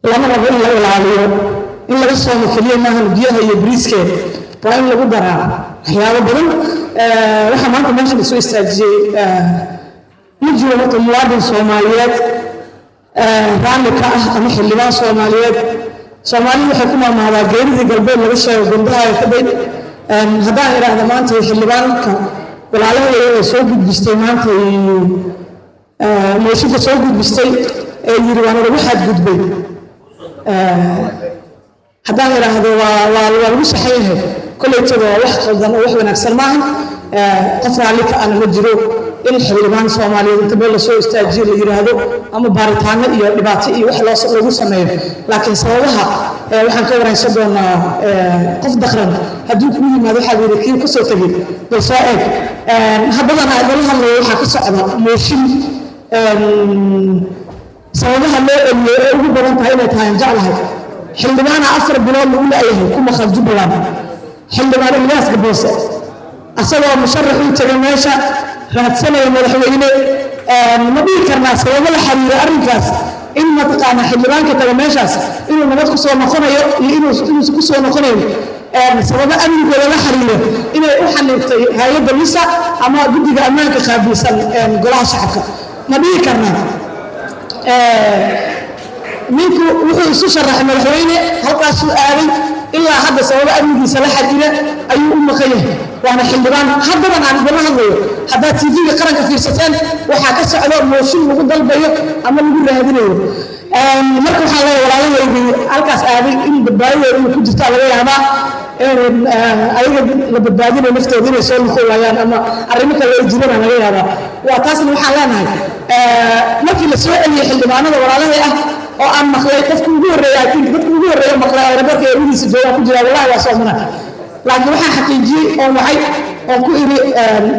Lama rabo in la ilaaliyo, in laga soomo keliya maahan biyaha iyo bariiskeeda, waa in lagu daraa waxyaabo badan. Waxaa maanta meesha lasoo istaajiyey, ma jiro horta muwaadin Soomaaliyeed raalli ka ah ama xildhibaan Soomaaliyeed. Soomaalidu waxay ku maahmaahdaa, "Geeridii galbeed laga sheego gondahaaga ka day." Haddaan idhaahda maanta xildhibaanka walaalahayda ee soo gudbistay maanta mooshinka soo gudbistay ee yiri waana lagu xadgudbay, haddaan idhaahdo waa lagu saxan yahay, koleytada waa wax qaldan oo wax wanaagsan maahan. Qof raalli ka ana ma jiro in xildhibaan Soomaaliyeed inta meel lasoo istaajiyo la yidhaahdo ama baaritaano iyo dhibaato iyo wax loo lagu sameeyo. Laakiin sababaha waxaan ka waraysan doonaa. Qof daqran hadduu kuu yimaado, waxaa yidhi kii ka soo tegey bal soo eeg. Haddadan aan idala hadlayo waxaa ka socda mooshin sababaha loo celiyo ee ugu badan tahay inay tahay aan jeclahay. Xildhibaana 4 bilood lagu la'yahay ku maqan Jubbaland, Xildhibaan Ilyaas Gaboose, asagoo musharax u tegay meesha raadsanaya madaxweyne. Ma dhihi karnaa sababo la xiriira arrinkaas in mataqaana xildhibaanka taga meeshaas inuu nabad ku soo noqonayo iyo inuusan ku soo noqonayn, sababo amnigooda la xiriira inay u xaniibtay hay'adda NISA ama guddiga ammaanka qaabilsan Golaha Shacabka? Ma dhihi karnaa? Ninku wuxuu isu sharaxay madaxweyne, halkaasuu aaday, ilaa hadda sababo amnigiisa la xiriira ayuu u maqan yahay, waana xildhibaan. Haddadan aan idinla hadlayo, haddaad TV-ga qaranka fiirsateen, waxaa ka socdo mooshin lagu dalbayo ama lagu raadinayo. Marka waxaan leeyahay walaalahaygii halkaas aaday in badbaadadooda inay ku jirtaa laga yaabaa, ayaga la badbaadinayo naftooda inay soo noqon waayaan ama arrimo kale ay jirana laga yaabaa. Waa taasna. Waxaan leenahay, markii la soo celiyey xildhibaanada walaalahay ah oo aan maqlay, qofka ugu horreeya, I think dadka ugu horreeya maqlay aeroboortka eedadiisa joogaan ku jira, wallahi waa soo mana. Laakiin waxaan xaqiijiyey oo wacay oo ku iri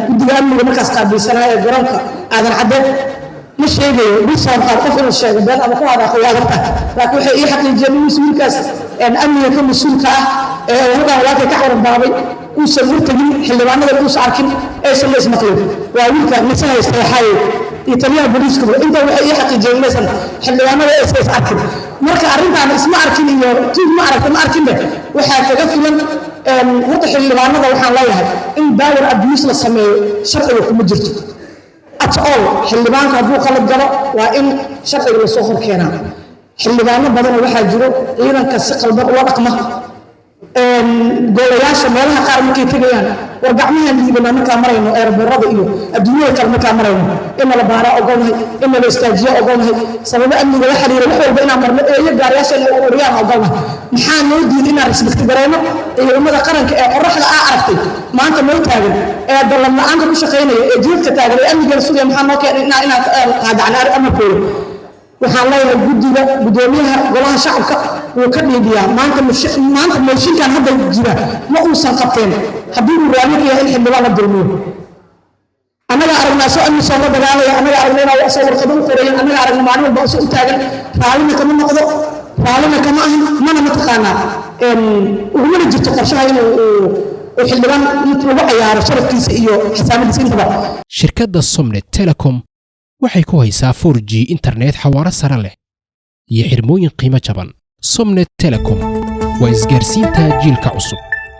guddiga amniga markaas qaabilsanaa ee garoonka Aadan Cadde, ma sheegayo bilsoon qaar qof inuu sheego been ama ku hadaaqo waa adarta, laakiin waxay ii xaqiijiyeen in mas-uulkaas amniga ka mas-uulka ah ee halkaan walaalkay ka caranbaabay uusan hortagin xildhibaanada, uusan arkin, aysan la ismaqlin. Waa wiilka nisa haysta waxaaye iyo taliyaha booliiskuba inta waxay ii xaqiijiyeen inaysan xildhibaanada aysan is arkin. Marka arrintaan isma arkin iyo tuug ma aragta ma arkinbe, waxaa kaga filan horta xildhibaanada. Waxaan leeyahay in power abuse la sameeyo sharciga kuma jirto at all. Xildhibaanka hadduu qalad galo, waa in sharciga lasoo hor keenaa. Xildhibaano badanoo waxaa jiro ciidanka si qaldan ula dhaqma, golayaasha meelaha qaar markay tegayaan, war gacmahaan dhiibanaa markaa marayno eerboorada iyo adduunyada kale markaa marayno, in nala baaraa ogolnahay, in nala istaajiya ogolnahay, sababo amniga la xiriira wax walba inaan marno eeyo gaariyaasha inay ururiyaan ogolnahay. Maxaa noo diiday inaan respect gareyno ciidamada qaranka ee qoraxda aa aragtay maanta noo taagan, ee dallan la-aanta ku shaqaynaya, ee jidadka taagan, ee amnigeena sugaya? Maxaa noo keenay inaan qaadacna amarkooda? Waxaan leeyahay guddiga, guddoomiyaha Golaha Shacabka wuu ka dhiibiyaa maanta. Maanta mooshinkan hadda jira ma uusan qabteen haddii uu raalli ka yahay in xildhibaan la dulmiyo. Annaga aragnaa soo amni soo la dagaalaya, annaga aragna inaa soo warqado u qorayan, annaga aragna maalin walba soo u taagan. Raallina kama noqdo, raallina kama ahan, mana mataqaanaa ugumana jirto qorshaha inuu uu xildhibaan lagu cayaaro sharafkiisa iyo xisaamadiisa intaba. Shirkadda Somnet Telecom waxay ku haysaa 4G internet xawaaro sare leh iyo xirmooyin qiimo jaban. Somnet Telecom waa isgaarsiinta jiilka cusub.